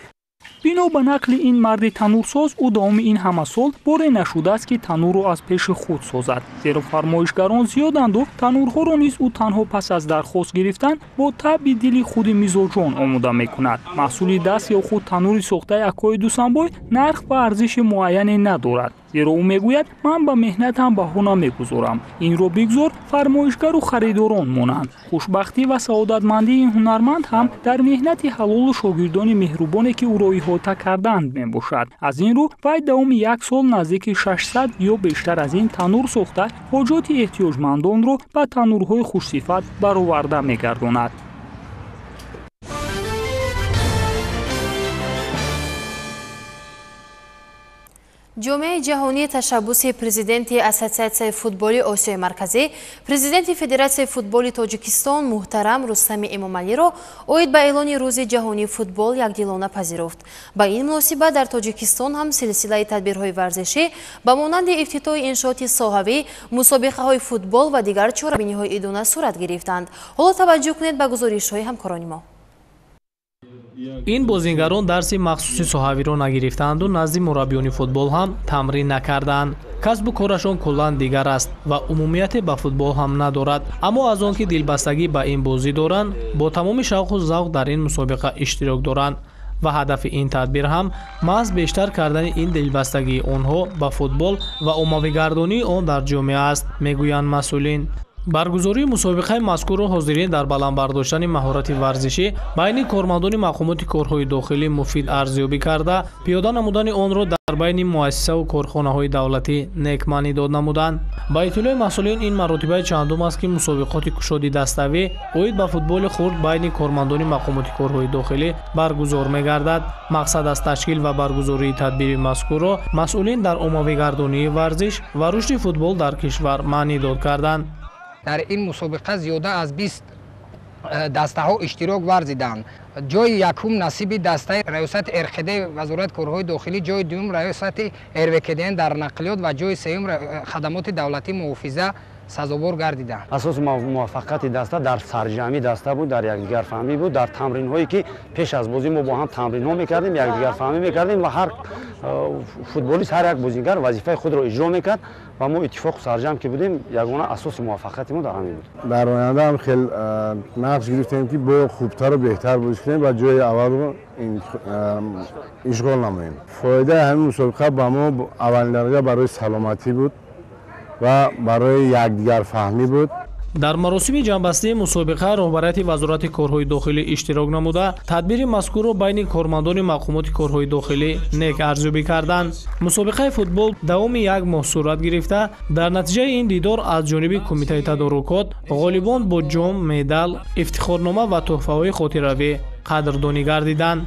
Бино ба нақли ин марди танӯрсоз, ӯ давоми ин ҳама сол боре нашудааст, ки танӯрро аз пеши худ созад. Зеро фармоишгарон зиёданду танӯрҳоро низ ӯ танҳо пас аз дархост гирифтан бо таъби дили худи мизоҷон омода мекунад. Маҳсули даст ё худ танӯри сохтаи акои Дусанбой нарх ва арзиши муайяне надорад. Зеро ӯ мегӯяд, ман ба меҳнатам баҳо намегузорам. Инро бигзор фармоишгару харидорон монанд. Хушбахтӣ ва саодатмандии ин ҳунарманд ҳам дар меҳнати ҳалолу шогирдони меҳрубоне, ки ӯро иҳота карданд, мебошад. Аз ин рӯ вай давоми як сол наздики 600 ё бештар аз ин танӯр сохта, ҳоҷоти эҳтиёҷмандонро ба танӯрҳои хушсифат бароварда мегардонад. Ҷомеаи ҷаҳонӣ ташаббуси президенти Ассотсиатсияи футболи Осиёи Марказӣ, президенти Федератсияи футболи Тоҷикистон муҳтарам Рустами Эмомалиро оид ба эълони Рӯзи ҷаҳонии футбол якдилона пазируфт. Ба ин муносибат дар Тоҷикистон ҳам силсилаи тадбирҳои варзишӣ ба монанди ифтитоҳи иншооти соҳавӣ, мусобиқаҳои футбол ва дигар чорабиниҳои идона сурат гирифтанд. Ҳоло таваҷҷӯҳ кунед ба гузоришҳои ҳамкорони мо. Ин бозингарон дарси махсуси соҳавиро нагирифтаанду назди мураббиёни футбол ҳам тамрин накардаанд. Касбу корашон куллан дигар аст ва умумияте ба футбол ҳам надорад. Аммо аз он ки дилбастагӣ ба ин бозӣ доранд, бо тамоми шавқу завқ дар ин мусобиқа иштирок доранд ва ҳадафи ин тадбир ҳам маҳз бештар кардани ин дилбастагии онҳо ба футбол ва оммавигардонии он дар ҷомеа аст, мегӯянд масъулин. Баргузории мусобиқаи мазкурро ҳозирин дар баланд бардоштани маҳорати варзишӣ байни кормандони мақомоти корҳои дохилӣ муфид арзёбӣ карда, пиёда намудани онро дар байни муассисаву корхонаҳои давлатӣ некмаънӣ дод намуданд. Ба иттилои масъулин, ин маротибаи чандум аст, ки мусобиқоти кушоди даставӣ оид ба футболи хурд байни кормандони мақомоти корҳои дохилӣ баргузор мегардад. Мақсад аз ташкил ва баргузории тадбири мазкурро масъулин дар оммавигардонии варзиш ва рушди футбол дар кишвар маънӣ дод карданд. Дар ин мусобиқа зиёда аз 20 дастаҳо иштирок варзиданд. Ҷои якум насиби дастаи раёсати РХД Вазорати корҳои дохилӣ, ҷои дуюм раёсати РВКДН дар нақлиёт ва ҷои сеюм хадамоти давлатии муҳофиза сазовор гардиданд. Асоси муваффақияти даста дар сарҷамъи даста буд, дар якдигарфаҳмӣ буд, дар тамринҳое ки пеш аз бозӣ мо бо ҳам тамринҳо мекардем, якдигарфаҳмӣ мекардем ва ҳар футболист, ҳар як бозингар вазифаи худро иҷро мекард ва мо иттифоқу сарҷамъ ки будем, ягона асоси муваффақияти мо дар ҳамин буд. Дар оянда ҳам хел нақш гирифтем, ки бо хубтару беҳтар бозӣ кунем ва ҷои аввалро ишғол намоем. Фоидаи ҳамин мусобиқа ба мо аввалин дараҷа барои саломатӣ буд ва барои якдигарфаҳмӣ буд. Дар маросими ҷамъбастии мусобиқа роҳбарияти Вазорати корҳои дохилӣ иштирок намуда, тадбири мазкурро байни кормандони мақомоти корҳои дохилӣ нек арзёбӣ карданд. Мусобиқаи футбол давоми як моҳ сурат гирифта, дар натиҷаи ин дидор аз ҷониби кумитаи тадорукот ғолибон бо ҷом, медал, ифтихорнома ва тӯҳфаҳои хотиравӣ қадрдонӣ гардиданд.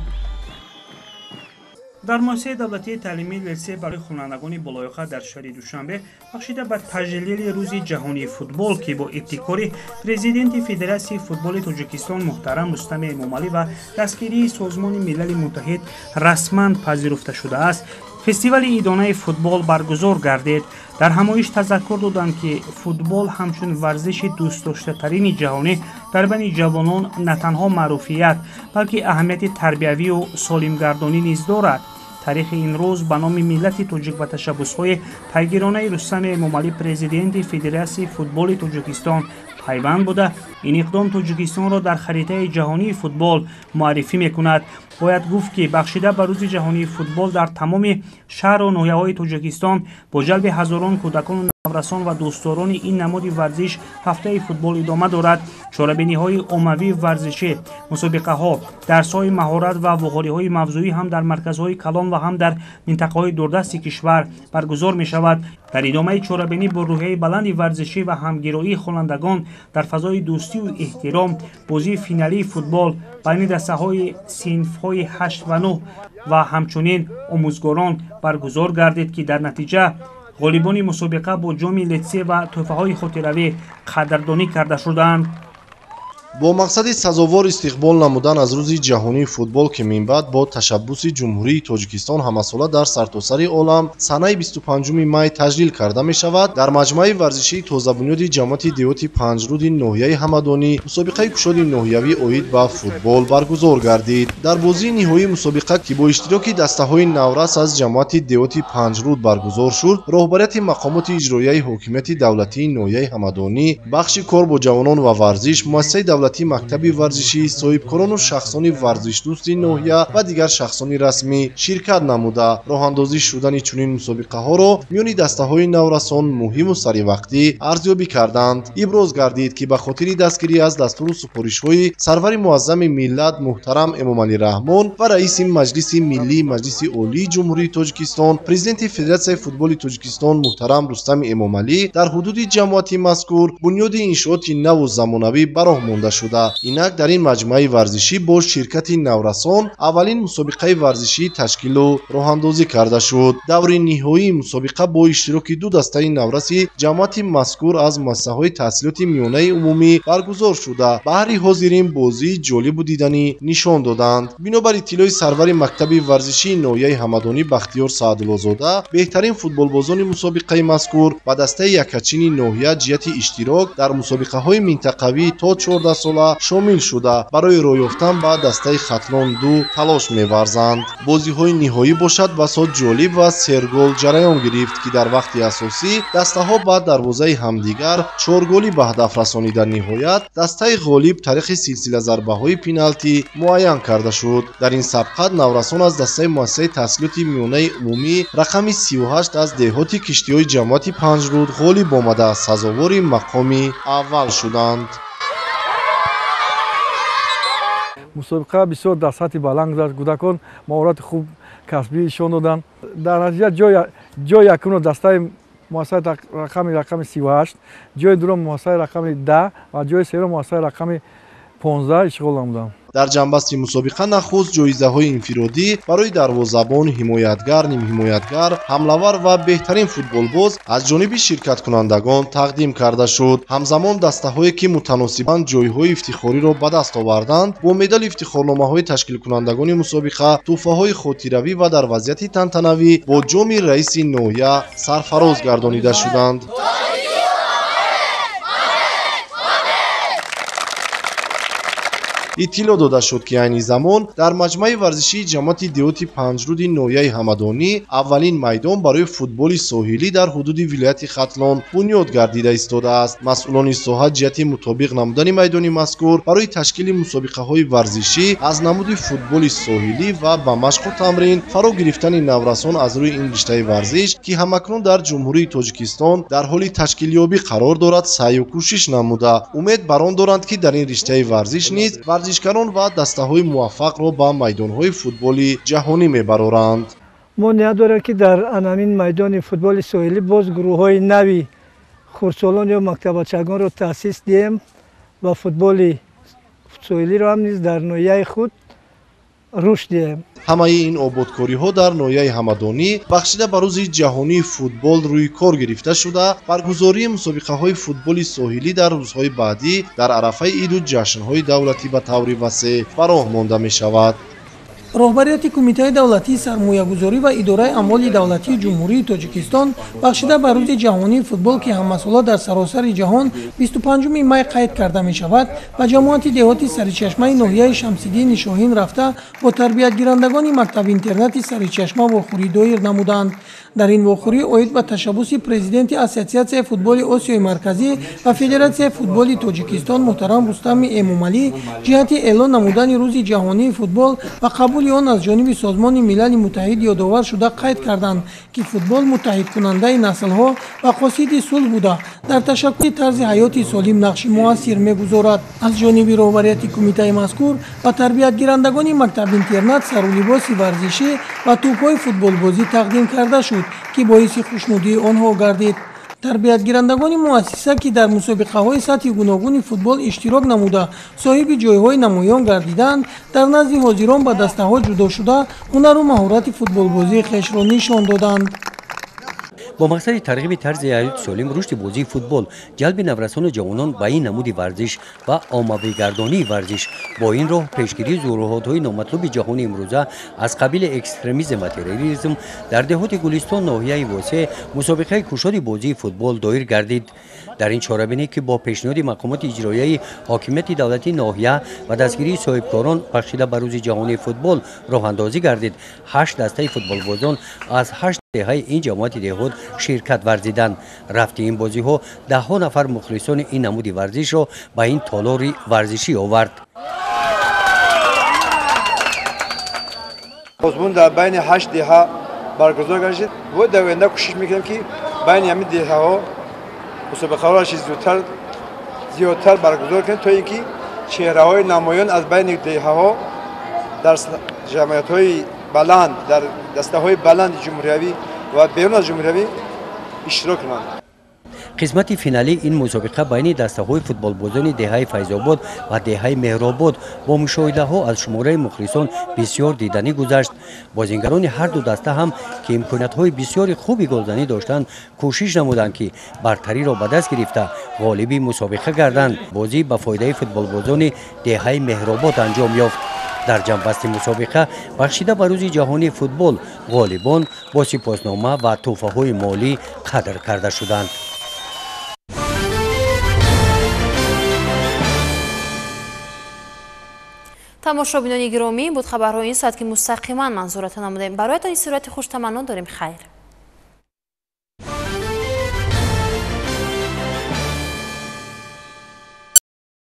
Дар муассисаи давлатии таълимии литсей барои хонандагони болоёқат дар шаҳри Душанбе бахшида ба таҷлили Рӯзи ҷаҳонии футбол, ки бо ибтикори президенти Федератсияи футболи Тоҷикистон муҳтарам Рустами Эмомалӣ ва дастгирии Созмони Милали Муттаҳид расман пазируфта шудааст, фестивали идонаи футбол баргузор гардид. Дар ҳамоиш тазаккур доданд, ки футбол ҳамчун варзиши дӯстдоштатарини ҷаҳонӣ дар байни ҷавонон на танҳо маъруфият, балки аҳамияти тарбиявию солимгардонӣ низ дорад. Таърихи ин рӯз ба номи миллати тоҷик ва ташаббусҳои пайгиронаи Рустами Эмомалӣ, президенти Федератсияи футболи Тоҷикистон, пайванд буда, ин иқдом Тоҷикистонро дар харитаи ҷаҳонии футбол муаррифӣ мекунад. Бояд гуфт, ки бахшида ба Рӯзи ҷаҳонии футбол дар тамоми шаҳру ноҳияҳои Тоҷикистон бо ҷалби ҳазорон кӯдакону наврасон ва дӯстдорони ин намуди варзиш ҳафтаи футбол идома дорад. Чорабиниҳои оммавии варзишӣ, мусобиқаҳо, дарсҳои маҳорат ва вуғориҳои мавзӯӣ ҳам дар марказҳои калон ва ҳам дар минтақаҳои дурдасти кишвар баргузор мешавад. Дар идомаи чорабинӣ бо рӯҳияи баланди варзишӣ ва ҳамгироии хонандагон дар фазои дӯстию эҳтиром бозии финалии футбол байни дастаҳои синфҳои 8 ва 9 ва ҳамчунин омӯзгорон баргузор гардид, ки дар натиҷа ғолибони мусобиқа бо ҷоми литсей ва тӯҳфаҳои хотиравӣ қадрдонӣ карда шуданд. Бо мақсади сазовор истиқбол намудан аз Рӯзи ҷаҳонии футбол, ки минбаъд бо ташаббуси Ҷумҳурии Тоҷикистон ҳамасола дар сартосари олам санаи 25 май таҷлил карда мешавад, дар маҷмӯаи варзишии тозабунёди ҷамоати деҳоти Панҷруди ноҳияи Ҳамадонӣ мусобиқаи кушоди ноҳиявӣ оид ба футбол баргузор гардид. Дар бозии ниҳоии мусобиқа, ки бо иштироки дастаҳои наврас аз ҷамоати деҳоти Панҷруд баргузор шуд, роҳбарияти мақомоти иҷроияи ҳокимияти давлатии ноҳияи Ҳамадонӣ, бахши кор бо ҷавонон ва варзиш, муассисаи давлатии мактаби варзишӣ, соҳибкорону шахсони варзишдӯсти ноҳия ва дигар шахсони расмӣ ширкат намуда, роҳандозӣ шудани чунин мусобиқаҳоро миёни дастаҳои наврасон муҳиму саривақтӣ арзёбӣ карданд. Иброз гардид, ки ба хотири дастгирӣ аз дастуру супоришҳои сарвари муаззами миллат муҳтарам Эмомалӣ Раҳмон ва раиси Маҷлиси Миллии Маҷлиси Олии Ҷумҳурии Тоҷикистон, президенти Федератсияи футболи Тоҷикистон муҳтарам Рустами Эмомалӣ дар ҳудуди ҷамоати мазкур бунёди иншооти наву замонавӣ ба роҳ монда намуда шуда, инак дар ин маҷмӯаи варзишӣ бо ширкати наврасон аввалин мусобиқаи варзишӣ ташкилу роҳандозӣ карда шуд. Даври ниҳоии мусобиқа бо иштироки ду дастаи навраси ҷамоати мазкур аз муассисаҳои таҳсилоти миёнаи умумӣ баргузор шуда, баҳри ҳозирин бозии ҷолибу диданӣ нишон доданд. Бинобар иттилои сарвари мактаби варзишии ноҳияи Ҳамадонӣ Бахтиёр Саъдуллозода, беҳтарин футболбозони мусобиқаи мазкур ба дастаи якачини ноҳия ҷиҳати иштирок дар мусобиқаҳои минтақавӣ то 14 сола шомил шуда, барои роҳ ёфтан ба дастаи Хатлон 2 талош меварзанд. Бозиҳои ниҳоӣ бошад басо ҷолиб ва сергол ҷараён гирифт, ки дар вақти асосӣ дастаҳо ба дарвозаи ҳамдигар чорголӣ ба ҳадаф расонида, ниҳоят дастаи ғолиб тариқи силсила зарбаҳои пеналти муайян карда шуд. Дар ин сабқат наврасон аз дастаи муассисаи таҳсилоти миёнаи умумӣ рақами 38 аз деҳоти киштиҳои ҷамоати Панҷруд ғолиб омада, сазовори мақоми аввал шуданд. Мусобиқа бисёр дар сатҳи баланд гузашт. Кӯдакон маҳорати хуб касбӣ нишон доданд. Дар натиҷа ҷои якумро дастаи муассисаи рақами 38, ҷои дуюм муассисаи рақами 10 ва ҷои сеюм муассисаи рақами 15 ишғол намуданд. Дар ҷанбасти мусобиқа нахуст ҷоизаҳои инфиродӣ барои дарвозабон, ҳимоятгар, нимҳимоятгар, ҳамлавар ва беҳтарин футболбоз аз ҷониби ширкаткунандагон тақдим карда шуд. Ҳамзамон дастаҳое ки мутаносибан ҷойҳои ифтихориро ба даст оварданд, бо медали ифтихорномаҳои ташкилкунандагони мусобиқа, тӯҳфаҳои хотиравӣ ва дар вазъияти тантанавӣ бо ҷоми раиси ноҳия сарфароз гардонида шуданд. Иттилоъ дода шуд, ки айни замон дар маҷмӯаи варзишии ҷамоати деҳоти Панҷруди ноҳияи Ҳамадонӣ аввалин майдон барои футболи соҳилӣ дар ҳудуди вилояти Хатлон бунёд гардида истодааст. Масъулони соҳа ҷиҳати мутобиқ намудани майдони мазкур барои ташкили мусобиқаҳои варзишӣ аз намуди футболи соҳилӣ ва ба машқу тамрин фаро гирифтани наврасон аз рӯи ин риштаи варзиш, ки ҳамакнун дар Ҷумҳурии Тоҷикистон дар ҳоли ташкилёбӣ қарор дорад, саъю кӯшиш намуда, умед бар он доранд, ки дар ин риштаи варзиш низ варзишгарон ва дастаҳои муваффақро ба майдонҳои футболи ҷаҳонӣ мебароранд. Мо ният дорем, ки дар ҳамин майдони футболи соҳилӣ боз гурӯҳҳои нави хурдсолон ё мактабачагонро таъсис диҳем ва футболи соҳилиро ҳам низ дар ноҳияи худ рушд диҳем. Ҳамаи ин ободкориҳо дар ноҳияи Ҳамадонӣ бахшида ба рӯзи ҷаҳонии футбол рӯи кор гирифта шуда, баргузории мусобиқаҳои футболи соҳилӣ дар рӯзҳои баъдӣ дар арафаи иду ҷашнҳои давлатӣ ба таври васеъ ба роҳ монда мешавад. Роҳбарияти Кумитаи давлатии сармоягузорӣ ва идораи амволи давлатии Ҷумҳурии Тоҷикистон бахшида ба рӯзи ҷаҳонии футбол, ки ҳамасола дар саросари ҷаҳон 25 май қайд карда мешавад, ба ҷамоати деҳоти Саричашмаи ноҳияи Шамсиддини Шоҳин рафта бо тарбиятгирандагони мактаби-интернати Саричашма вохӯрӣ доир намуданд. Дар ин вохӯрӣ оид ба ташаббуси президенти Ассотсиатсияи футболи Осиёи Марказӣ ва Федератсияи футболи Тоҷикистон муҳтарам Рустами Эмомалӣ ҷиҳати эълон намудани рӯзи ҷаҳонии футбол ва қабули он аз ҷониби Созмони Милали Муттаҳид ёдовар шуда қайд карданд, ки футбол муттаҳидкунандаи наслҳо ва қосиди сулҳ буда, дар ташаккули тарзи ҳаёти солим нақши муассир мегузорад. Аз ҷониби роҳбарияти кумитаи мазкур ба тарбиятгирандагони мактаби-интернат сарулибоси варзишӣ ва тӯбҳои футболбозӣ тақдим карда шуд, ки боиси хушнудии онҳо гардид. Тарбиятгирандагони муассиса, ки дар мусобиқаҳои сатҳи гуногуни футбол иштирок намуда соҳиби ҷойҳои намоён гардиданд, дар назди ҳозирон ба дастаҳо ҷудо шуда ҳунару маҳорати футболбозии хешро нишон доданд. Бо мақсади тарғиби тарзи ҳаёти солим, рушди бозии футбол, ҷалби наврасону ҷавонон ба ин намуди варзиш ва оммавигардонии варзиш, бо ин роҳ пешгирии зуҳуроҳотҳои номатлуби ҷаҳони имрӯза аз қабили экстремизм ва терроризм дар деҳоти Гулистон ноҳияи Восеъ мусобиқаи кушоди бозии футбол доир гардид. Дар ин чорабинӣ, ки бо пешниҳоди мақомоти иҷроияи ҳокимияти давлатии ноҳия ва дастгирии соҳибкорон бахшида ба рӯзи ҷаҳонии футбол роҳандозӣ гардид, 8 дастаи футболбозон аз 8 деҳаи ин ҷамоати деҳот ширкат варзиданд. Рафти ин бозиҳо даҳҳо нафар мухлисони ин намуди варзишро ба ин толори варзишӣ овард. Озмун дар байни 8 деҳа баргузор гардид. Мо дар оянда кӯшиш мекунем, ки байни ҳамин деҳаҳо мусобиқаҳоро зиёдтар баргузор кунем, то ин ки чеҳраҳои намоён аз байни деҳаҳо дар ҷамъиятҳои баланд, дар дастаҳои баланди ҷумҳуриявӣ ва берун аз ҷумҳуриявӣ иштирок кунанд. Қисмати финалии ин мусобиқа байни дастаҳои футболбозони деҳаи Файзобод ва деҳаи Меҳробод бо мушоҳидаҳо аз шумораи мухлисон бисёр диданӣ гузашт. Бозингарони ҳарду даста ҳам, ки имкониятҳои бисёри хуби голзанӣ доштанд, кӯшиш намуданд, ки бартариро ба даст гирифта ғолиби мусобиқа гарданд. Бозӣ ба фоидаи футболбозони деҳаи Меҳробод анҷом ёфт. Дар ҷамъбасти мусобиқа бахшида ба рӯзи ҷаҳонии футбол ғолибон бо сипоснома ва тӯҳфаҳои молӣ қадр карда шуданд. Тамошобинони гиромӣ, буд хабарҳои ин соат, ки мустақиман манзуратон намудем. Бароятон истироҳати хуш таманно дорем. Хайр.